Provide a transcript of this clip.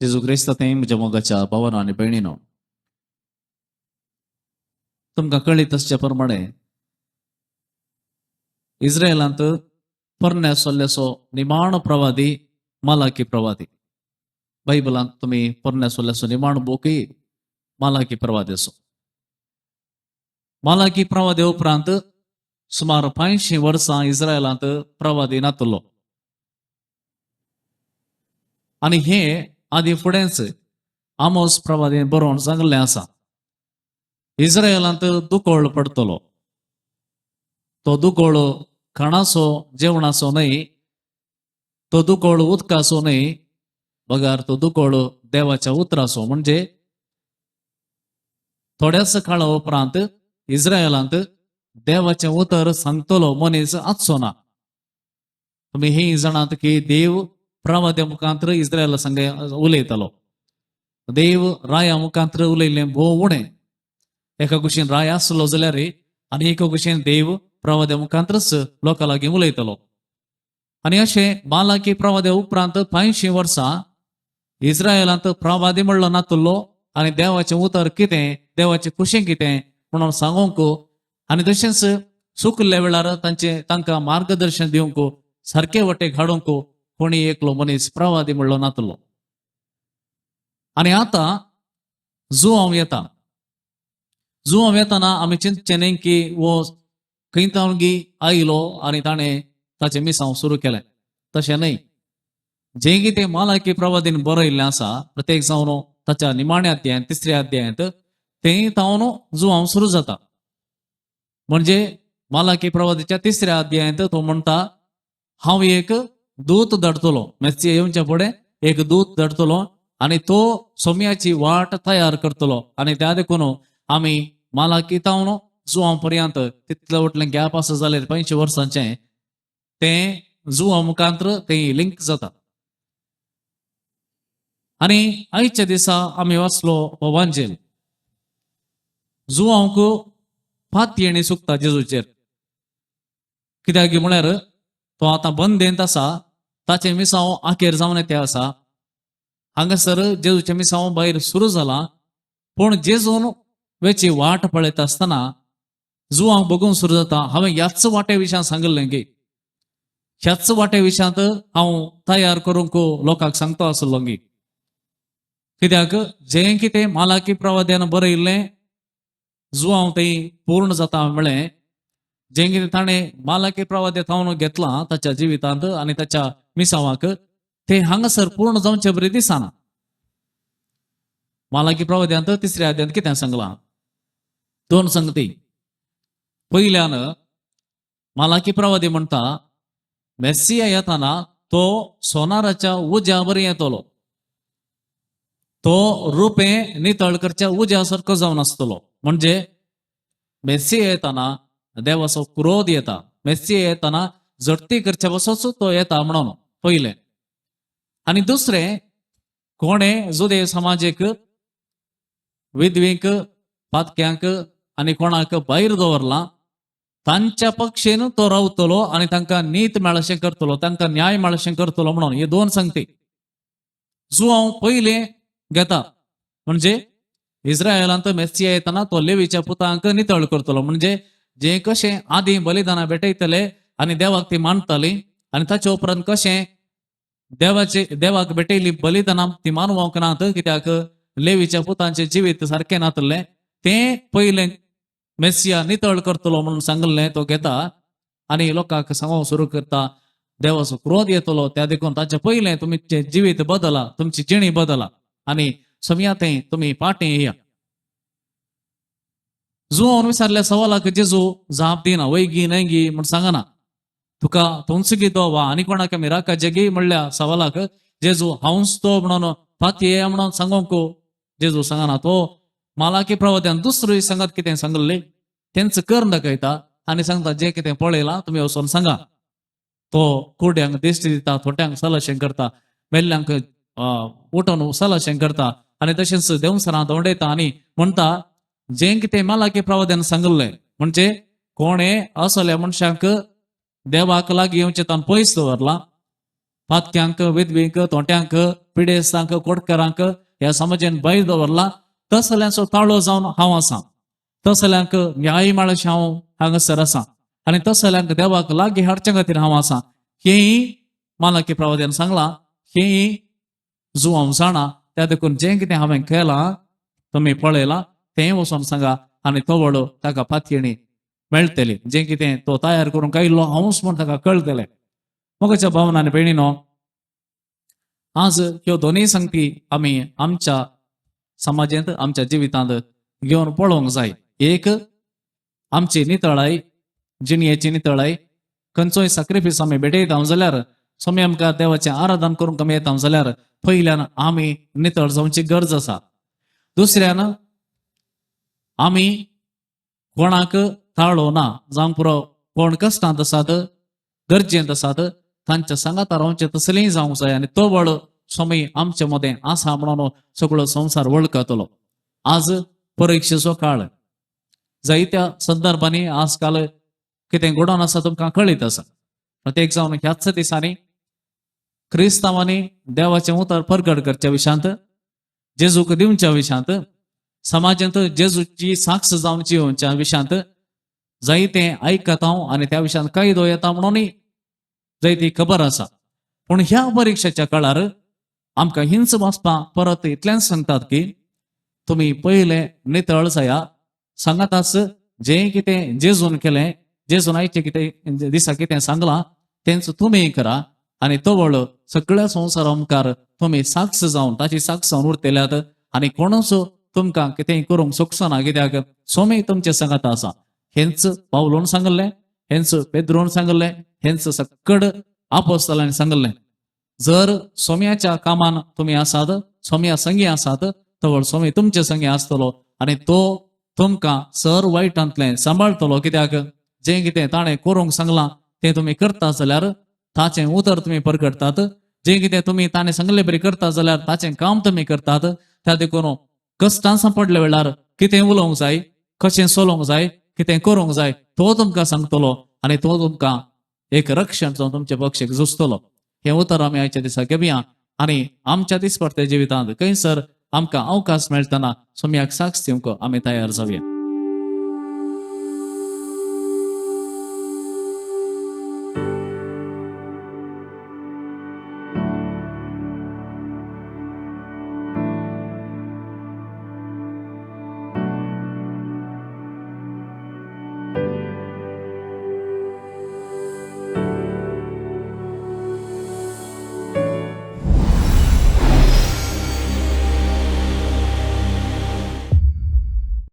जेजू क्रिस्त तें म्हज्या मोगाच्या भावानो आनी भयणीनो, तुमकां कळीत आसचे प्रमाणे इस्रायलांत पोरण्या सोल्ल्याचो निमाणो प्रवादी मालाकी प्रवादी. बायबलांत तुमी पोरण्या सोल्ल्याचो निमाणो बुकय मालाकी प्रवादी आसो. मालाकी प्रवादी उपरांत सुमार 500 वर्सां इस्रायलांत प्रवादी नातलो आनी हे आदी फुडेंच आमोस प्रवादी बरोवन सांगल्लें आसा, इस्रायलांत दुकळ पडटलो. तो दुकळ खाणाचो जेवणाचो न्हय, तो दुकळ उदकाचो न्हय, बगर तो दुकळ देवाच्या उतराचो. म्हणजे थोड्याच काळा उपरांत इस्रायलांत देवाचें उतर सांगतलो मनीस आसचो ना. तुमी ही जाणात की देव प्रवाद्या मुखांत इस्रायला संगे उलयतालो. देव राया मुखांत उलयल्लें भोव उणें. एका कुशीन राय आसलो जाल्यार आनी एका कुशीन देव प्रवाद्या मुखांतच लोकां लागीं उलयतालो. आनी अशें मालाकी प्रवाद्या उपरांत 500 वर्सां इस्रायलांत प्रवादी म्हणलो नातुल्लो आनी देवाचें उतर कितें, देवाचें खुशें कितें म्हणून सांगूंक आनी तशेंच चुकल्ल्या वेळार तांचें तांकां मार्गदर्शन दिवंक, सारके वाटेक हाडूंक कोणी एकलो मनीस प्रवादी म्हणलो नातलो. आनी आतां जुवांव येता. जुवांव येताना आमी चिंतचें न्ही की हो खंय गी आयलो आनी ताणें ताचें मिसांव सुरू केलें, तशें न्हय. जें कितें मालाकी प्रवादीन बरयल्लें आसा प्रत्येक जावन ताच्या निमाण्या अध्यायांत, तिसऱ्या अध्यायांत, तें तावन जुवांव सुरू जाता. म्हणजे मालाकी प्रवादीच्या तिसऱ्या अध्यायांत तो म्हणटा, हांव एक दूत धाडटलो, मेस्सी येवच्या फुडें एक दूत धाडटलो आनी तो सोम्याची वाट तयार करतलो. आनी त्या देखून आमी मालाकी तावन जुवां पर्यंत तितले वटलें गॅप आसा जाल्यार 500 वर्सांचें तें जुवां मुखांत तें लिंक जाता. आनी आयच्या दिसा आमी वाचलो हो वांजेल. जुवांक पातयेणी चुकता जेजूचेर, कित्याक म्हळ्यार तो आतां बंदेंत आसा, ताचें मिसांव आखेर जावन येते आसा. हांगासर जेजूचें मिसांव भायर सुरू जालां, पूण जेजून वेची वाट पळयता आसतना जुवांक बघून सुरू जाता, हांवें ह्याच वाटे विशयांत सांगिल्लें की ह्याच वाटे विशयांत हांव तयार करूंक लोकांक सांगता आसलो की, कित्याक जें कितें मालाकी प्रवाद्यान बरयल्लें जुवांव तें पूर्ण जाता म्हळें. जें कितें ताणें मालाकी प्रवाद्या थावन घेतलां ताच्या जिवितांत आनी ताच्या मिसांवाक तें हांगासर पूर्ण जावचे बरी दिसना. मालाकी प्रवाद्यांत तिसऱ्या अध्यायांत कितें सांगलां? दोन संगती. पयल्यान मालाकी प्रवादी म्हणटा, मेस्सिया येताना तो सोनाराच्या उज्या बरी येतलो, तो रुपें नितळ करच्या उज्या सारको जावन आसतलो. म्हणजे मेस्सिया येताना देवाचो क्रोध येता, मेस्सिया येताना झडती करच्या बसोच तो येता म्हणून पयलें. आनी दुसरें, कोणें जुदे समाजेक, विधवींक, पातक्यांक आनी कोणाक भायर दवरलां तांच्या पक्षेन तो रावतलो आनी तांकां नीत मेळशें करतलो, तांकां न्याय मेळशें करतलो म्हणून. हे दोन सांगती जुवांव पयलें घेता. म्हणजे इस्रायलांत मेस्सिया येताना तो लेवीच्या पुतांक नितळ करतलो. म्हणजे जे कशें आदीं बलिदानां भेटयतले आनी देवाक ती मानताली आनी ताचे उपरांत कशें देवाचे देवाक भेटयली बलिदानां ती मानवंक नात, कित्याक लेवीच्या पुतांचें जिवीत सारकें नातलें, तें पयलें मेस्सिया नितळ करतलो म्हणून सांगिल्लें तो घेता आनी लोकांक सांगूंक सुरू करता, देवाचो क्रोध येतलो, त्या देखून ताचें पयलें तुमचें जिवीत बदला, तुमची जिणी बदला आनी समया तें तुमी पाटें येया. जुवान विचारल्या सवालाक जेजू जाप दिना, वय गी न्हय गी म्हण सांगना. तुका तूंच गी तो वा आनी कोणाक आमी राखाचे गी म्हणल्या सवालाक जेजू हांवच तो म्हणून पातये म्हणून सांगूंक जेजू सांगना. तो मालाकी प्रवाद्यान दुसरी सांगात कितें सांगिल्लें तेंच करून दाखयता आनी सांगता, जें कितें पळयलां तुमी वचोन सांगा. तो कुड्यांक दिश्टी दिता, थोट्यांक सलशें करता, मेल्ल्यांक उठोवन सलशें करता आनी तशेंच देंवसरां धोंडयता आनी म्हणटा, जें कितें मालाकी प्रवाद्यान सांगिल्लें, म्हणजे कोणें असल्या मनशांक देवाक लागीं येवचें तान पयस दवरलां, पातक्यांक, विधवींक, तोंट्यांक, पिडेस्तांक, कोटकारांक ह्या समाजान भायर दवरला तसल्यांचो ताळो जावन हांव आसा. तसल्यांक न्याय मेळशें हांव हांगासर आसा आनी तसल्यांक देवाक लागीं हाडचे खातीर हांव आसा. हेंय मालाकी प्रवाद्यान सांगलां, हेंय जुवांव जाणा. त्या देखून जें कितें हांवें केलां तुमी पळयलां तें वचोन सांगा आनी तवळ ताका पातयेणी मेळटली. जें कितें तो तयार करूंक आयिल्लो हांवूच म्हूण ताका कळटलें. मोगाच्या भावना आनी भयणीनो, आज ह्यो दोनूय संगती आमी आमच्या समाजांत आमच्या जिवितांत घेवन पळोवंक जाय. एक, आमची नितळाय, जिणयेची नितळाय. खंयचोय साक्रिफीस आमी भेटयता जाल्यार, स्वामी आमकां देवाचें आराधन करूंक आमी येता जाल्यार पयल्यान आमी नितळ जावची गरज आसा. दुसऱ्यान आमी कोणाक ताळो ना जावंक पुरो. कोण कश्टांत आसात, गरजेंत आसात, तांच्या सांगाता रावचें तसलेंय जावंक जाय आनी तो वळ स्वामी आमचे मदें आसा म्हणून सगळो संवसार वळखतलो. आज परिक्षेचो काळ, जायत्या संदर्भांनी आजकाल कितें घडोवन आसा तुमकां कळीत आसा. प्रत्येक जावन ह्याच दिसांनी क्रिस्तांवांनी देवाचें उतर परगट करच्या विशयांत, जेजूक दिवच्या विशयांत, समाजांत जेजूची साक्ष जावन जिवच्या विशयांत जायतें आयकता हांव आनी त्या विशयांत कायदो येता म्हणूनय जायती खबर आसा. पूण ह्या परिक्षेच्या काळार आमकां हिंच वाचपां परत इतलेंच सांगतात की तुमी पयले नितळ जाया. सांगाताच जें कितें जेजून केलें, जेजून आयचें कितें दिसा कितें सांगलां तेंच तुमी करा आनी तवळ सगळ्या संवसारा मुखार तुमी साक्ष जावन ताची साक्ष जावन उरतल्यात आनी कोणूच तुमकां कितेंय करूंक शकचो ना, कित्याक स्वामी तुमचे सांगात आसा. हेंच पावलोन सांगलें, हेंच पेद्रोन सांगलें, हेंच सक्कड आपोस्तलांनी सांगलें. जर सोम्याच्या कामान तुमी आसात, सोम्या संगी आसात, तवळ स्वामी तुमचे संगी आसतलो आनी तो तुमकां सर वायटांतलें सांबाळटलो. कित्याक जें कितें ताणें करूंक सांगलां तें तुमी करता जाल्यार ताचें उतर तुमी परगटतात. जें कितें तुमी ताणें सांगले बरी करता जाल्यार ताचें काम तुमी करतात. त्या देखून कश्टां सांपडल्या वेळार कितें उलोवंक जाय, कशें चलोवंक जाय, कितें करूंक जाय तो तुमकां सांगतलो आनी तो तुमकां एक रक्षण जावन तुमचे पक्षेक झुजतलो. हें उतर आमी आयच्या दिसा घेवया आनी आमच्या दिसपडत्या जिवितांत खंयसर आमकां अवकाश मेळटना सोम्याक साक्ष दिवंक आमी तयार जावया.